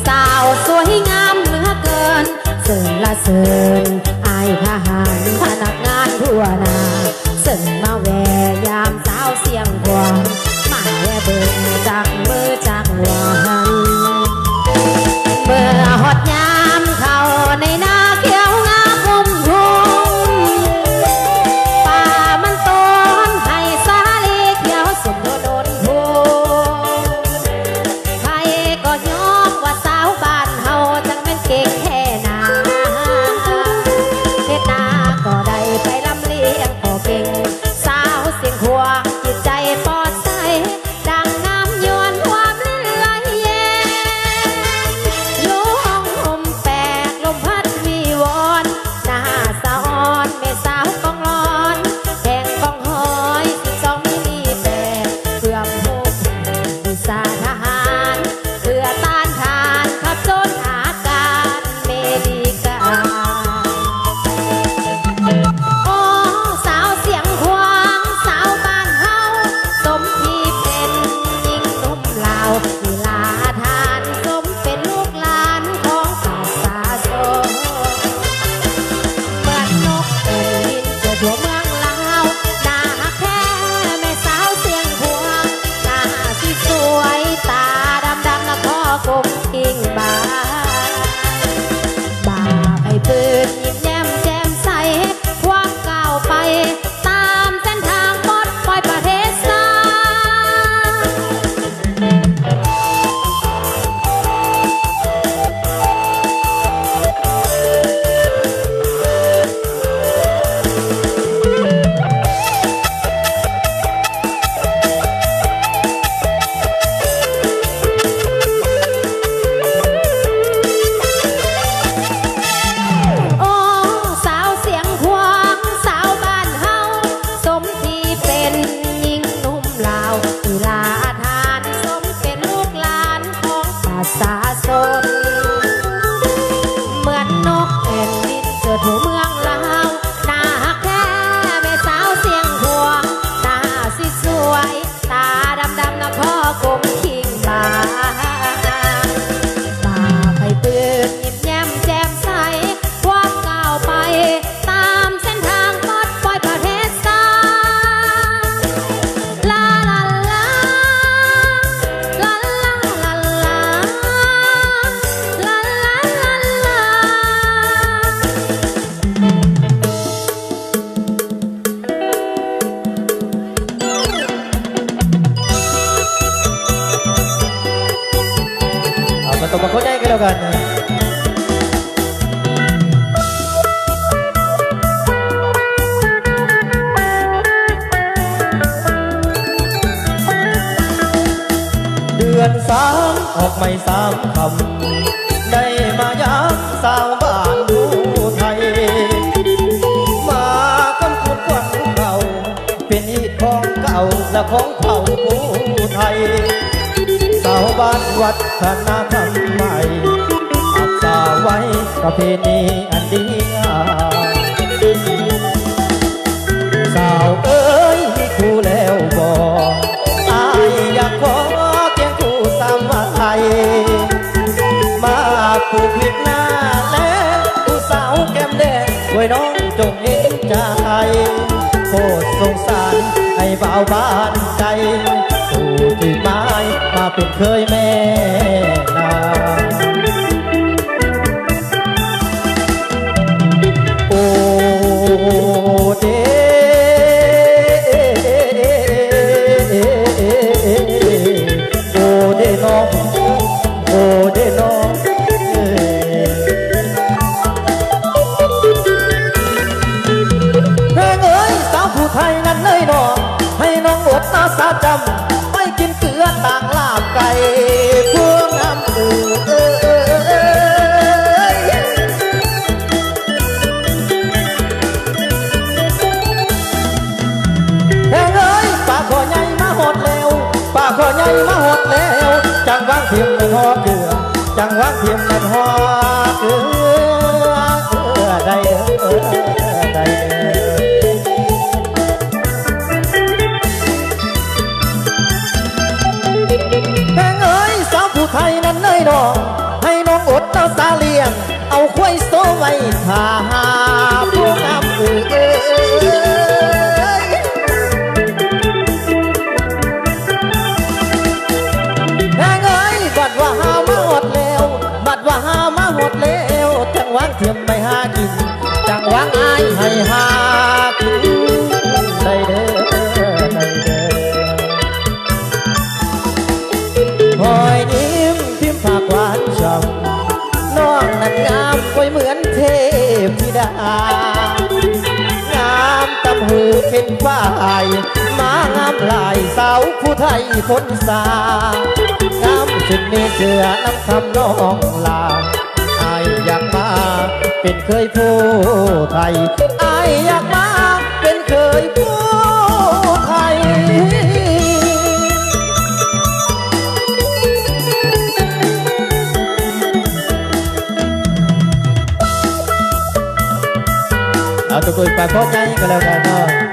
ສາວສວຍງາມເຫຼືອເກີນ ເຊີນລະເຊີນອ້າຍທະຫານພະນັກງານທົ່ວໜ້າ ເຊີນມາແວ່ຢາມສາວຊຽງຂວາງ ມາແລເບິ່ງຈັກມື້ຈັກວັນ ເມື່ອຮອດຍາມເຂົ້າໃນນາຂຽວງາມອຸມທຸ່ມ ປ່າມັນຕົ້ນໄຮສາລີຂຽວສົມໂດນໂດນ ໃຜກໍຍ້ອງວ່າສາວບ້ານເຮົາຈັ່ງແມ່ນເກັ່ງແທ້ນາ ເຮັດນາກໍໄດ້ໄປລຳລຽງກໍເກັ່ງ ສາວຊຽງຂວາງຈິດໃຈປອດໃສ ດັ່ງງາມຍວນຄວາມເຫຼືອຍແຍງ ຢູ່ຫ້ອງຮົ່ມແປກລົມພັດວີວອນ ໜ້າສະອອນແມ່ສາວກອງລອນ ແຫ່ງກອງຮ້ອຍສິບສອງມິນິແປດ ເພື່ອພົບວິຊາທະຫານ ເພື່ອຕ້ານທານຂັບຊົນອາກາດເມລິກາ. ໂອ້ ສາວຊຽງຂວາງ ສາວບ້ານເຮົາ ສົມທີ່ເປັນຍິງໜຸ່ມລາວ ທີ່ລາທານສົມເປັນລູກຫຼານຂອງປະຊາຊົນ ເໝືອນນົກເປັນບິນ ເກີດທົ່ວເມືອງລາວ ໜ້າຮັກແທ້ແມ່ສາວຊຽງຂວາງ ໜ້າຊິສວຍ ຕາດຳໆ ນະຂໍກົມພິງບາ ບ່າໄປປືນ ຍິ້ມແຍ້ມແຈ່ມໃສ ພວມກ້າວໄປ ຕາມເສັ້ນທາງປອດປ່ອຍປະເທດຊາດ. ໂອ້ ສາວຊຽງຂວາງ ສາວບ້ານເຮົາ ສົມທີ່ເປັນຍິງໜຸ່ມລາວ ທີ່ລາທານສົມເປັນລູກຫຼານຂອງປະຊາຊົນ ເໝືອນນົກແອ່ນບິນເກີດຢູ່ເມືອງລາວ ໜ້າຮັກແທ້ແມ່ສາວຊຽງຂວາງ ໜ້າຊິສວຍ ຕາດຳໆ ນະຂໍກົມພິງບາ ຕາໄພປືນຍິ້ມແຍ້ມແຈ່ມໃສ ພວມກ້າວໄປ ຕາມເສັ້ນທາງປອດປ່ອຍປະເທດຊາດ ລາ ລາ ລາ ລາ ລາ ລາ ລາ. ເອົາມາຕົບມືໃຫຍ່ກັນແລ້ວກັນ. ເດືອນສາມອອກໃໝ່ສາມຄ່ຳ ໄດ້ມາຢາມສາວບ້ານຜູ້ໄທ ມາຄຳຄູດຄວັນເກົ່າ ເປັນຮີດຂອງເກົ່າ ແລະ ຂອງເຜົ່າຜູ້ໄທ ຊາວບ້ານວັດທະນາຄຳໃໝ່ ຮັກສາໄວ້ປະເພນີອັນດີງາມ. ສາວເອີຍ ມີຄູ່ແລ້ວບໍ່? ອ້າຍຢາກຂໍຄຽງຄູ່ສາມວາໄທ ມາປູກວິກໜ້າແລງ ຜູ້ສາວແກ້ມແດງ ໂອ້ຍ ນ້ອງຈົ່ງເຫັນໃຈ ໂປດສົງສານໃຫ້ບ່າວບ້ານໃຈ ຜູ້ທີ່ໝາຍມາເປັນເຂີຍແມ່ນາງ. ໂອເດ ໂອເດນ້ອງ ໂອເດນ້ອງເອີຍ ແພງເອີຍ ສາວຜູ້ໄທນັ້ນເອີຍນ້ອງ ໃຫ້ນ້ອງອົດໜ້າສາຈຳ ໄປກິນເກືອຕ່າງລາບໄກ່ ພວກງາມເອີຍ. ແພງເອີຍ ປາຂໍໃຫຍ່ມາຮອດແລ້ວ ປາຂໍໃຫຍ່ມາຮອດແລ້ວ ຈັ່ງວາງຖິ້ມແມ່ນຫໍເກືອ ຈັ່ງວາງຖິ້ມແມ່ນຫໍເກືອ ເອີ ໄດ້ເດີ ໄດ້ເດີ. ແພງເອີຍ ສາວຜູ້ໄທນັ້ນເອີຍນ້ອງ ຫາຜູ້ງາມເອີຍ ແພງເອີຍ ບັດວ່າຫາມາຮອດແລ້ວ ບັດວ່າຫາມາຮອດແລ້ວ ຈັ່ງວາງທຽມໄປຫາກິນ ຈັ່ງວາງອ້າຍໃຫ້ຫາກິນໄດ້ເດີ ໄດ້ເດີ. ຮອຍຍິ້ມພິມພາກຫວານຊ່ຳ ນ້ອງນັ້ນງາມກວ່າເໝືອນເທບທິດາ ງາມຕ່ຳຫູເຂັນຝ້າຍ ມາງາມຫຼາຍສາວຜູ້ໄທຄົນສາ ງາມເຊັ່ນນີ້ເຊື່ອນຳຄຳນ້ອງຫຼ້າ ອ້າຍຢາກມາເປັນເຂີຍຜູ້ໄທ ອ້າຍຢາກມາເປັນເຂີຍຜູ້ໄທ. ເອົາ ຕົບມືປາກທ້ອງໃຫຍ່ກໍແລ້ວກັນເນາະ.